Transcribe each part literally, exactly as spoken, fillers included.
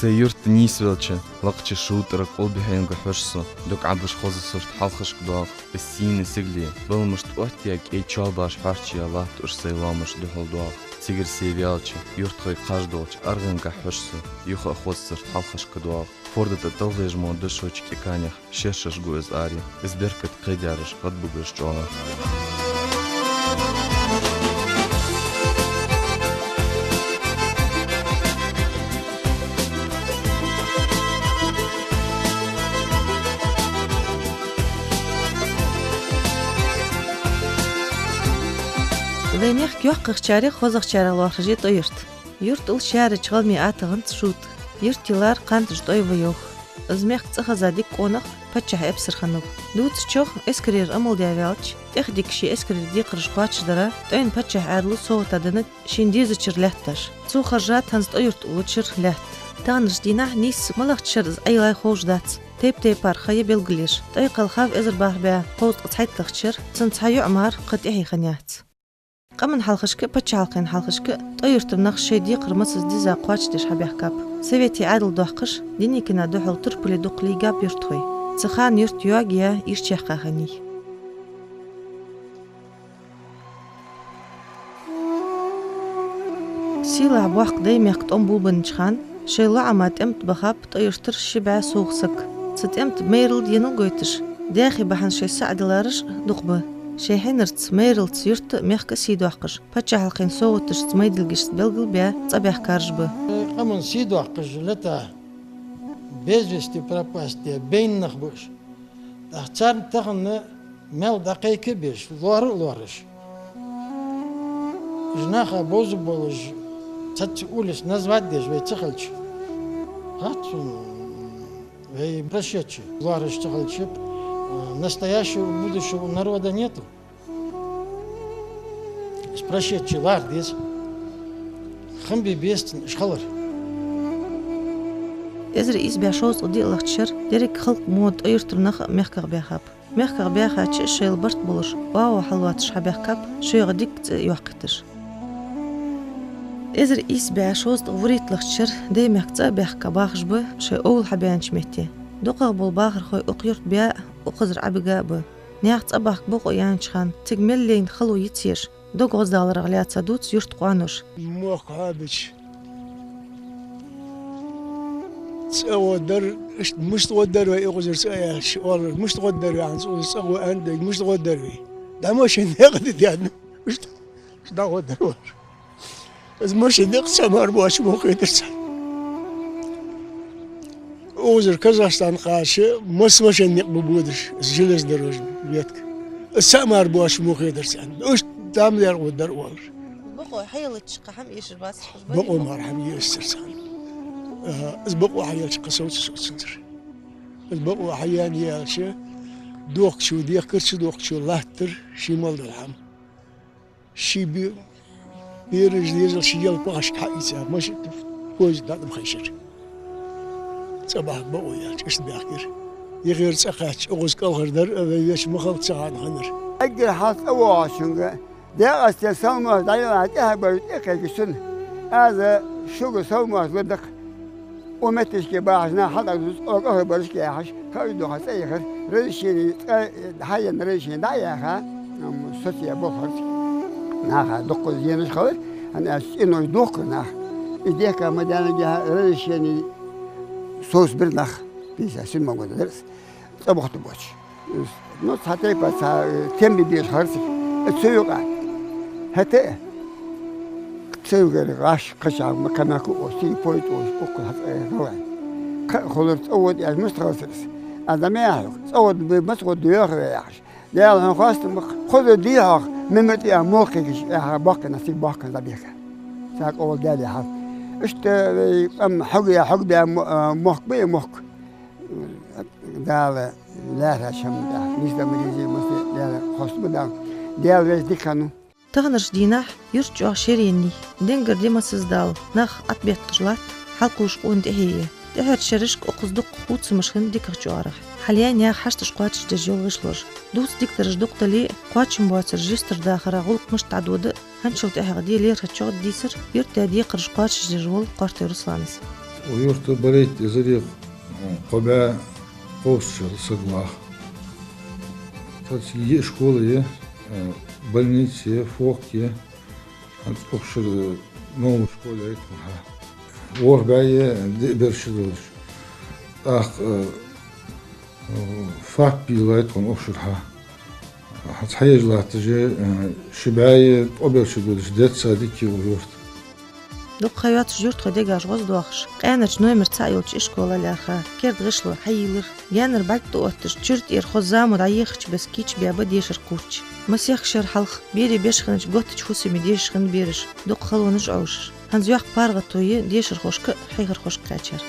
Сай юрта нийсвелча, лакхача шув тӀара къулбехьенга хьож со, дог Ӏабаш хоза сурт хьалхашка доагӀа. Из сийна сигале, баламашта оттаяь кӀай чоалбаш хьоарчаяь латт уж сай лоамашта духьал доагӀа. Цигара сай ваьлча, юртахой кхаж долча аргӀангахьа хьож со, юха а хоза сурт хьалхашка доагӀа. Форда тӀа тӀалхьежа мо дошоча кӀиканех шершаш гу из аре, из беркат кхайдараш гӀадбугараш чӀоагӀа. Вай мехка йоккхагӀчарех, хозагӀчарех лоархӀаш я ТӀой-Юрт. Юртал шаьрача гӀалгӀай атагӀанца шув тӀа. Юрта йилар кхантаж тӀой ва йоах. Из мехка цӀихеза дика къонах паччахьа эпсар хиннав. Дувцачох, эскарера Ӏамал даь ваьлча, тӀехдика ший эскарера декхараш кхоачашдара, тӀойна паччахьа Ӏаьдало совгӀата деннад шийна дезачара лаьтташ. Цо харжад хӀанз ТӀой-Юрта уллачара лаьтта. Тахан дийнахьа нийсса малагӀча шера из Ӏайилай ховш дац. Тайп-тайпара ха я белгалъеш. ТӀой кхелхав эзар бӀаьха бӀаь кховзткъеи цхьайтталагӀча шера, цун цхьа йоӀ мара кхы тӀехье хиннаяц. Къаман хьалхашка а, паччахьалкхен хьалхашка а ТӀой-Юртара нах шоай декхар массаза дизза кхоачашдеш хьабаьхкаб. Советий Ӏаьдал доаккхаш, Деникина духьал турпале дукха лийгаб юртахой. Цу хана юрт йоаге я, ийрча яьккха хиннай. Сийлахь боккха Даймехка тӀом болабеннача хана шоай лоӀама тӀем тӀа бахаб ТӀой-Юртара ши бӀаь совгӀа саг. Цу тӀем тӀа майрал денал гойташ, даьхе бахьан шоай саӀа диллараш а дукха ба. Шоай хьинарца, майралца юрта а, мехка а сий доаккхаш, паччахьалкхен совгӀаташца, майдилгашца белгалбаь цӀабаьхкараш ба. Къаман сий доаккхаш лета, без вести пропасть, байна нах ба уж. ТӀаккха царна тахан мел дӀакхайка а безаш, лоархӀа а лоархӀаш. Уж наха бовза болаш, цхьацца улица назвать деш вай ца хилча, хац сона, вай прошедший лоархӀаш ца хилча, а, настоящего и будущего у народа нету. Из прошедший лархӀа деза. Хам бе беза цун уж хилар. Эзар ийс бӀаь шовзткъеи диълагӀча шера деррига халкъа мо ТӀой-Юртара нах а мехках баьхаб. Мехках баьхача а шоайла барт болаш, оагӀув хьалоацаш хьабаьхкаб, шоайгара дика цӀи йоаккхийташ. Эзар ийс бӀаь шовзткъеи вурийтталагӀча шера Даймехка цӀа а баьхка бахаш ба шоай овла хьабаьннача метте. ДукхагӀа бола бахархой укх юрта баь а, укхазара Ӏобига а ба. Наьха цӀабахка бокъо яьннача хана, цига мел лайна хало йицъеш, дог гӀоздаларах лаьца дувц юрта къоаноша. Мохк хьабича, цӀа гӀоргдар, иштта мишта гӀоргдар вай укхазара цӀа аьлча, оалар, мишта гӀоргдар вай, хӀанз укхазара цӀа гӀо аьнна дайга, мишта гӀоргдар вай? ДӀа машен декъа да дена. Мишта? ДӀагӀоргдар вай. Из машен никъ цхьа мара боацаш мо хетар царна. Укхазара Казахстан кхача масса машен никъ ба бодаш, из железнодорожный ветка. Из цхьа мара боацаш мо хетар царна. Уж там лергӀо дар оалар. Бокъо хьаелча кхы хӀама эшар бац. Бокъо мара хӀама эшацар царна. Аха, из бокъо хьаелча кхы совцаш оццунцара. Из бокъо хьаяьнна яьлча, дохкачо дехкар, ца дохкачо латтар, ший мел дола хӀама. Ший бе-, бераш дезал ший ялат бахашка хьаийца, машин, поезд дӀатӀабахийшар. ЦӀабахка бокъо яьлча, иштта баьхкар. Ихера цӀа кхаьчача, укхаза кӀалхардар а вай веча ма хилла цу хана хиннар. Эггара хьалха цӀавоагӀачунга декъаза салмаш дӀаяла тӀехьа бараш тӀакхайкача цунна. Аз шуга салмаш лургда-кх. Укх метташка бахаш нах хьалдӀадувц, оаха кӀалхарбарашка яхаш, хӀара духьа цӀа яхар, разрешение, цкъа хьаенна разрешение дӀа а яьха, м, соцаяь болх хилар цига. Наха дуккха зенаш хилар, хӀана аьлча цӀенош дохкар нах. Из дехка ма даьннадий разрешение совцабир нах, пятьдесят седьмом году дар из, цӀа бохтаргбоацаш. Ну, цхьа тайпара цхьа, э, тем бе безаш хилар цига. Э, цу юкъа. ХӀаьта а, цу юкъера гӀаш кхача ма кхамаьку оаш, цига поезд оаш, укхаза хьацӀа гӀалгӀай. Кхы а хулар цӀа гӀоргда аьлча, мишта хилар цига из? Аз дӀа ма яхьа юха. ЦӀа гӀоргда бе, маца гӀоргда йоах вай яхаш. Даьла хьона хоастам ба-кх, хоза дий хьох, мемар тӀа а мохк кхайкаш, яхьа боккхий нах цига боккхий дӀабеха. Цхьа къовла даьле хьал. Иштта вай къам хьогаяь, хьогабаь мо-, а, мохк ба е мохк. Дала лаьрхӀа шамма тӀехь, нийсденна ма дезий, массане а Даьла хоастам ба Дала. Даьла веза дика хиннав. Таханарча дийнахьа юрт чӀоагӀа шера еннай. Денгара ди массаза дала, нах Ӏобетташ латт, хьалкхувш къона тӀехье я. ТӀехьарча шерашка укхаза дукха хувцамаш хиннад дикагӀча оагӀорахьа. Хьалъяьнна яха хьашташ кхоачашдеш йола гӀишлош. Дувца дикадараш дукха дале а, кхоачам боацараш юстардаха гӀулакх мишта дӀадода а, хӀанзчул тӀехьагӀа де лерхӀача чӀоагӀа дийцар юртда декхараш кхоачашдеш вола Кхортой Руслана. Юрта барайтта эзар я, кхо бӀаь кховзткъа шера саг вах. Цхьацца йиъ школа я, больница я, фок я, хӀанз укх шера новая школа яйта хьа. ВорхӀ бӀаь я диъ бераш долаш. ТӀаккха ФАП йолаш я тхона укх шера хьа. ХӀанз хьаеш латташ я ши бӀаь я ткъо бераш долаш детсадик я укх юрта. Дукха ха йоацаш юртахой дегаш гӀоздоахаш, къаьнарча номер цаӀ йолча ишкола лаьрхӀа керда гӀишло хьайийллар. Гаьнара бӀарг тӀаотташ, чура тӀера хоза заму дӀаехача беса кийчбаьб дешара кхуврч. Масех шера хьалха берий беш хиннача готтача фусаме дешаш хиннаб бераш, дукха халонаш Ӏовшаш. ХӀанз йоккха паргӀато я дешархошка а, хьехархошка а кхаьчар.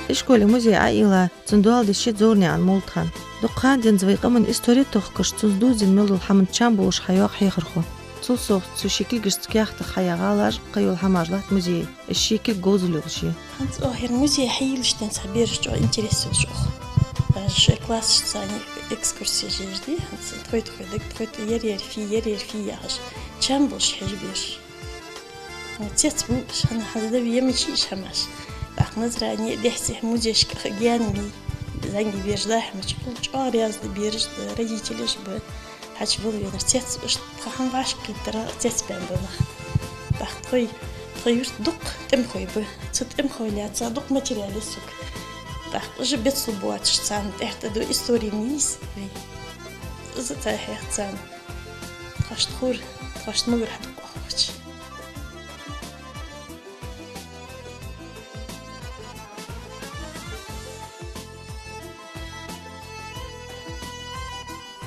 Ишколе музей Ӏоайилла, цун доал деш я Дзовранаькъан Мовлатхан. Дукха ха денз вай къаман истори тохкаш, цунца дувзаденна мел дола хӀама чам болаш хьайоагӀа хьехархо. Цул совгӀа, цо ший кулгашца каьхатах хьаяь гӀалаш, кхыйола хӀамаш латт музее, из ший кулг говзал йолаш я. ХӀанз оаха ер музей хьайийллача денз цхьа бераш чӀоагӀа интерес йолаш оаха. Даже шоай классашца цхьана экскурсеш еш дий, хӀанз тхоай-тхоай дег, тхоай-тхоай ер-ер фий, ер-ер фий яхаш, чам болаш хьежа бераш. Цецбувлаш, хӀана хӀанз да вемачи иш хӀамаш. ТӀаккха Назране а, Дехтех а музейшка а гаьна мий, зӀамига бераш дахьа мача, хул чӀоагӀа раьза да бераш а, родителаш а ба. Хьача вала венар цецбувлаш, тха хӀама вӀашагӀкхийттара цецбаьнна ба нах. ТӀаккха тхоай, тха юрта дукха тӀемахой ба. Цу тӀемахой лаьца дукха материал я сога. ТӀаккха уж бецлургбоацаш царна тӀехьа тӀа ду истори мийса вай. Из а цхьа хьех царна. Тхоашта ховр, тхоашта могар хьадукха оахача.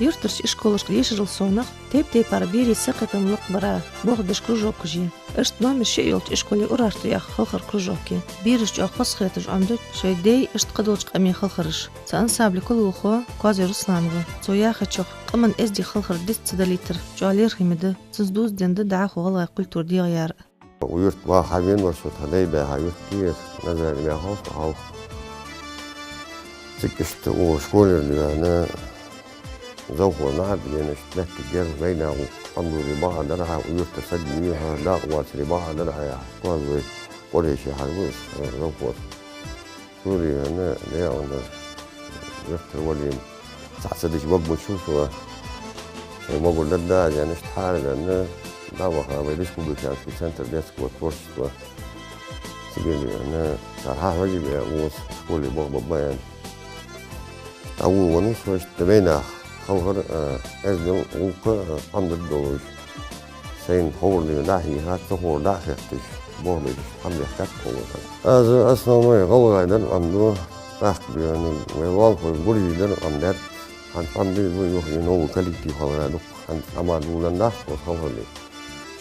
Юртарча ишколашка дешарал совнагӀа тайп-тайпара берий сакхетам лакхбара болх беш кружокаш я. Иштта номер шиъ йолча ишколе «Урарту» яха халхара кружок я. Бераш чӀоагӀа хоза хеташ Ӏомаду шоай даьй, иштта кхыдолча къамий халхараш. Цу ансамбле кулгалхо Коазой Руслан ва. Цо яхачох, къаман эздий халхар диц ца далийтар чӀоагӀа лерхӀаме да, цунца дувзаденна да дӀахо гӀалгӀай культура дегӀаяр а. Юрта ваха хьавена вар со, тха дай баьха юрт я ер, Назране баьхав со хьалха. Цига иштта укх школера дувцаш, завхоз нахьарда вена, иштта лаьттара герз вайна гӀулакх, Ӏомадуре бакъахьа дар хьа, юртара саг вийхьа, дакъа воацаре бакъахьа дар хьа яхаш, Коазой Къурейши яхаш ва из, завхоз. Сури вена, дегӀана, юртара валийна. Цхьацца дича баббучу со, шоай могар дадда а зенаш тхьара вена, дӀаваха вай республиканский центр детского творчества. Цига вена, цар хьа хьожа бе укхаза школе баха бабба вена. ТӀавула венав со, иштта вайнаха халхар, э, эздел, гӀулакх, э, Ӏомадаргдолаш. Сайна ховр дина дӀахьийха, ца ховр дӀахетташ, болх беш, хӀама дехкад тхона. Аз основной гӀалгӀай дар Ӏомаду, тӀаккха бе, ну, вай лоалахой гуржий дар Ӏомадаьд, хӀанз Ӏомаду, ну, юха и новый коллектив хилара дукха, хӀанз Ӏомадоладенна дац тхо халхар де.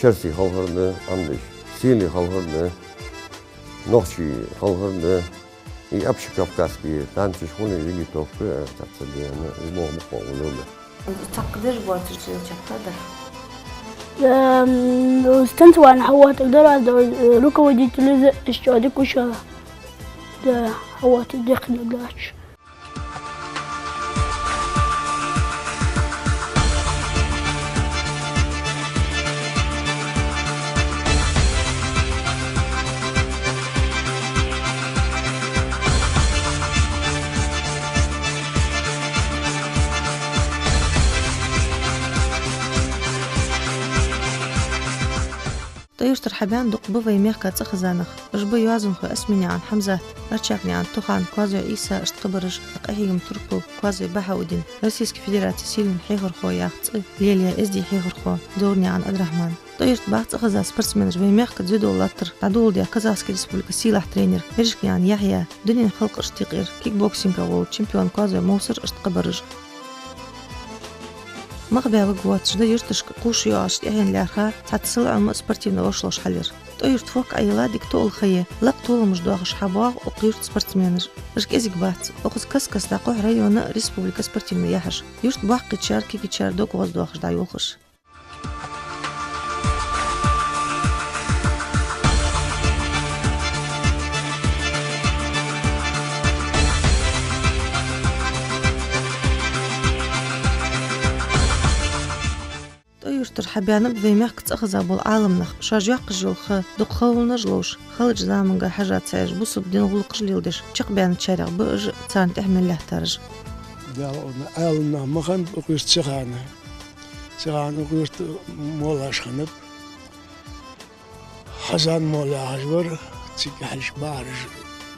Черсий халхар да Ӏомадеш, Сийлий халхар да, нохчий халхар да. И общекавказский танцаш хуле, вигитовка, э, цхьацца дена, и боху букъо улуна. Цхьаккха деш боацаш цу чаккхе дар? Эм, станцевальный хьавоттаргдар аз, да, э, руководитель из, ишчо дика уша. Да, хьавоттаргдехкина дач. ТӀой юртара хьабаьнна дукха ба вай мехка цӀихеза нах. Уж ба йоазонхо Осминаькъан Хьамзат, Арчакнаькъан Тухан, Коазой Ӏийса, иштта кхыбараш, Къахьегама Турпал, Коазой Бахьаудин, Российски Федераце сийлен хьехархо яха цӀи лелаяь эздий хьехархо Дзовранаькъан Ӏабдрахьман. ТӀой юрта баха цӀихеза спортсменаш вай мехка дзюдо латтар дӀадоладаь Казахски Республика сийлахь тренер Бережкинаькъан Яхья, дунен халкъарча текъера кикбоксинга гӀолла чемпион Коазой Мовсар, иштта кхыбараш. Мах баьваргвоацаш да юрташка кхувш йоагӀача тӀехьенна лаьрхӀа цхьацца силоӀама спортивни вошалгӀаш хьалъяр. ТӀой-Юрта фок Ӏайилла дика тоъал ха я, лакха толамаш доахаш хьабоагӀа укх юрта спортсменаш. Уж кӀезига бац. Укхаза каст-каста дӀакхухь района, республика спортивни яхьаш. Юрта боккхийчар, кегийчар дог гӀоздоахаш дӀайолхаш. ТӀой-Юртара хьабаьннаб вай мехка цӀихеза бола Ӏаламнах, шоаш йоаккхаш йола ха дукха халонаш ловш, халача заманга хьежжа ца Ӏеш, бусалба дина гӀулакхаш леладеш, чакхбаьнначарех ба уж, царна тӀехьа мел лаьттараш. Дала Ӏаламнах ма хиннаб укх юрта цу хана. Цу хана укх юрта моллаш хиннаб. Хьасан молла яхаш вар, цига хьалхашка бахараш,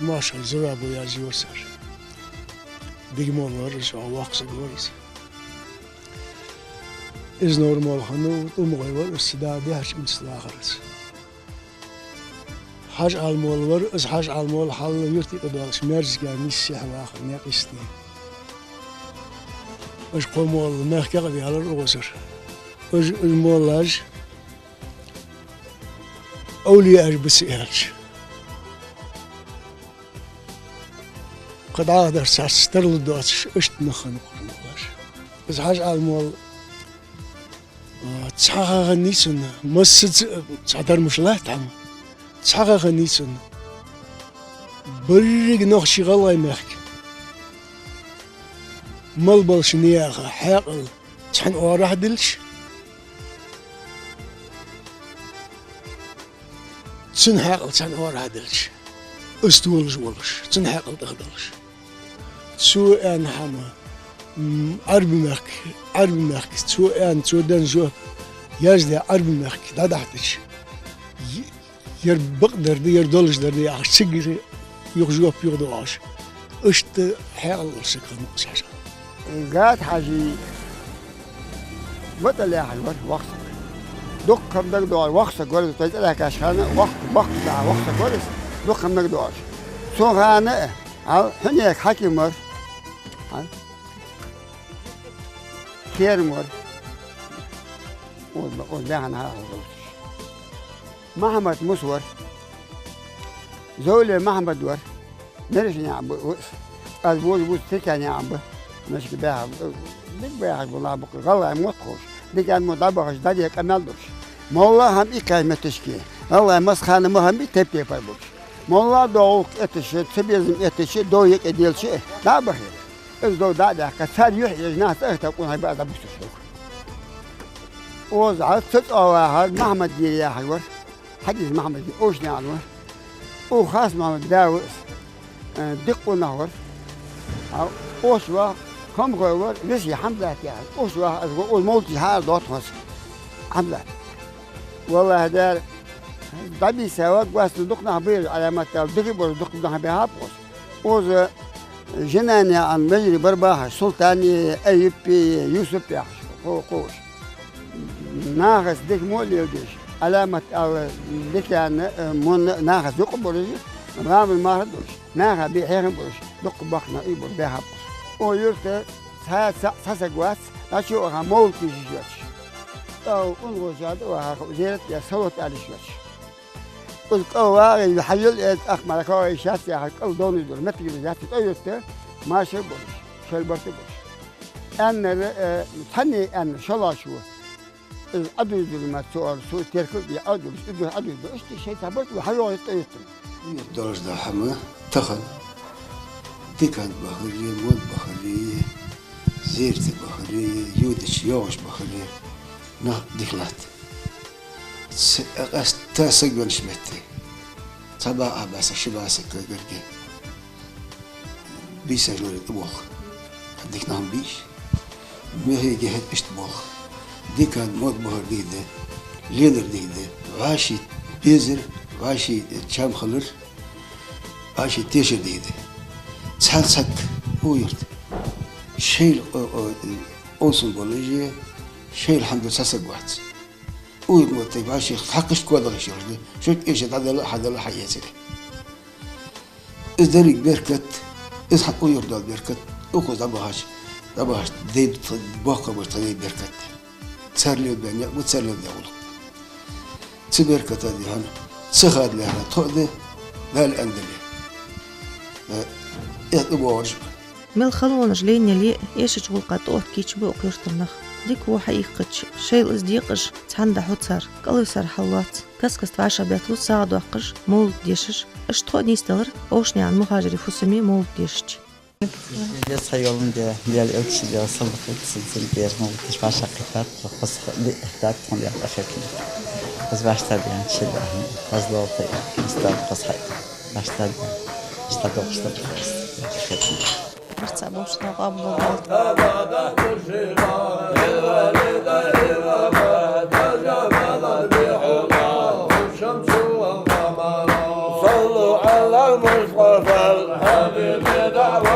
моаршал Зурабо язйора цар. Дика молла вар из, воккха саг вар из. Из Нур-молла хиннав, тӀом гӀой вар из, цу да дехьарча имца вахар из. Хьажа-Ӏаьла молла вар из, Хьажа-Ӏаьла молла хьалла юрта юкъе долаш, Мерзга нийсса сехьа вахар, наькъа йисте. Уж кхо молла мехках а ваьлар укхазара. Уж, уж моллаш овлияаш ба ца аьлча, кхы дӀахо дар царца тарлургдоацаш, иштта нах хиннаб укхаза моллаш. Из Хьажа-Ӏаьла молла, а, цхьа ха хиннай цунна, массаза цхьа дармаш латт хьама, цхьа ха хиннай цунна. Беррига нохчий, гӀалгӀай мехка мел болча наьха хьаькъал цхьан оагӀорахьа диллача, цун хьаькъал цхьан оагӀорахьа диллача, из толаш волаш, цун хьаькъал тӀахдалаш. Цо аьнна хьама, м, Ӏарбий мехка, Ӏарбий мехка, цо аьнна, цо денна жоп яздаь Ӏарбий мехка дӀадахьийтача, е-, ер бакъдар да, ер долаш дар да яхаш, цигара юха жоп юхадоагӀаш. Иштта хьаькъал дола саг хиннав из Хьажа. Гата-Хьажий МатӀал яхаш вар воккха саг. Дукха ма дагадоагӀа, воккха саг вар из, тӀой цӀерагӀа кхаьчача хана, воккха, воккха саг вар из, дукха ма дагадоагӀаш. Цу хана а, хьал, Хьунек хьаким вар, хьал, керам вар. Оз ба-, оз баьхна хьал долаш. Махьмад-Мус вар. Зовле Махьмад вар. Мерешканаькъан ба из. Аз вож вуз Теканаькъан ба. Мешка баьха, дика баьхаш ба нах ба-кх, гӀалгӀай мотт ховш. Дикан мо дӀабахаш, дӀаде къамаьл долаш. Молла хӀама иккхача метташка, гӀалгӀай массахана ма хӀама и тайп-тайпара болаш. Молла дов гӀулакх эттача, цу безам эттача, дов юкъе делча, дӀа а бахе, из дов дӀа а даьккха, цар юхь эжа нах цӀагӀа тӀа къонахий ба аз дӀабусташ хьога. Оз хьал цу цӀа вахар Махьмад-Гира яхаш вар. Хьадис Махьмад-Гира Овшанаькъан ва. Укх Хас-Махьмада да ва из. Э, дика къонах вар. А, Овшавах Хамхой вар, Веси Хьамзат яхаш. Овшавах аз го, оз молтий хьаара доттагӀа хоза. Хьамзат. ВаллахӀи, дера, дӀабийса вар, гӀоастал дукха нах ба, Ӏаламат аьлча, дика а болаш дукха нах баьхаб оз. Укхаза Жинанаькъан вежарий бар бахаш, Султани, Айюпи, Юсуп яхаш, кхо-, кхо уж. Нахаца дика мо а леладеш, Ӏаламат аьлча, диканна, э, монна нахаца юкъе болаш, гӀамал-марха долаш, наха бе хьехам болаш, дукха боккхий нах а бар баьхаб оз. Укх юрта цхьа, цхьа, цхьа саг вац, дӀачу а ваха мовлат дийшаш йоацаш. ТӀаккха унахошка а ваха, зерат а яь, салот ала йиш йоацаш. Из кӀал вагӀе, хьайола, э, тӀаккха мара кхоъ шац яхаш, кӀал довнаш дар, меттигаш яц ТӀой-Юрта, маша а болаш, шоайла барт а болаш. Аьннар, э, цхьанне аьннар, шоллагӀчо. Из Ӏадужадир ма цо ара, цо теркал а де Ӏадужадир, из Ӏадужадир ду, иштта шоай цхьа барт а ба, хьайоагӀа ТӀой-Юрта. Юрта долаш да хӀама тахан. Дикан бахаре, мотт бахаре, зерат бахаре, йодача йоагӀаш бахаре, нах дика латт. Ц-, къаьстта саг веннача метте. Цхьа бакъахьа баьсса, ши баьсса кагирге. Бийсаш лорий тӀаболх. Дика нах ма бий уж. Мехкеге хӀета иштта болх. Дикан мотт бахар дика да, лелар дика да. ВӀаший безар, вӀаший чам хилар, вӀаший тешар дика да. Цхьан саг укх юрта шоайла, о, о, овсам болаш, шоайла хӀама дар цхьа саг вац. Укх юрта мотт тайпа вӀаший хьакхашта кодагӀа йиш йолаш да, шуьга эша дӀадала, хьадала, хьаэцаре. Из деррига беркат, из хьа укх юрта дола беркат, укхаза дӀабахача, дӀабахача дай боккхагӀбараш тха дай беркат. Цар леладаь никъ ба, цар леладаь гӀулакх. Цу берката духьа Ца хадалехьа тхо а де, Дала аьннадале. Э, эхь тӀабоагӀараш ба. Мел халонаш лайннай а, эшача гӀулакха тӀаоттабаьча ба укх юртара нах. Дика-во хьаийккхача, шоайла из декъаш, цхьана дӀахьу цар, кӀалвисар хьаллоац. Каст-каста вӀашагӀбетталу сагӀа доаккхаш, мовлат дешаш. Иштта тхо а нийсделар Овшанаькъан Мухажира Фусаме мовлат дешача. Деза хьайолан де, Даьла элча де, саллаху алейхи ва саллам, дер мовлат деш вӀашагӀкхийттад, тхо кхоза хьалъэттад, тхона яхь тӀахетна. Аз вӀаштӀехьа деана, ши дагахьа, аз лоалахой, аз тӀакхоза хьа-, вӀаштӀехьа деана, иштта доккхаш да тхо, аз тӀахетна. Барца бовш да къоабал болба. صلوا على المصطفى الحبيب دعوة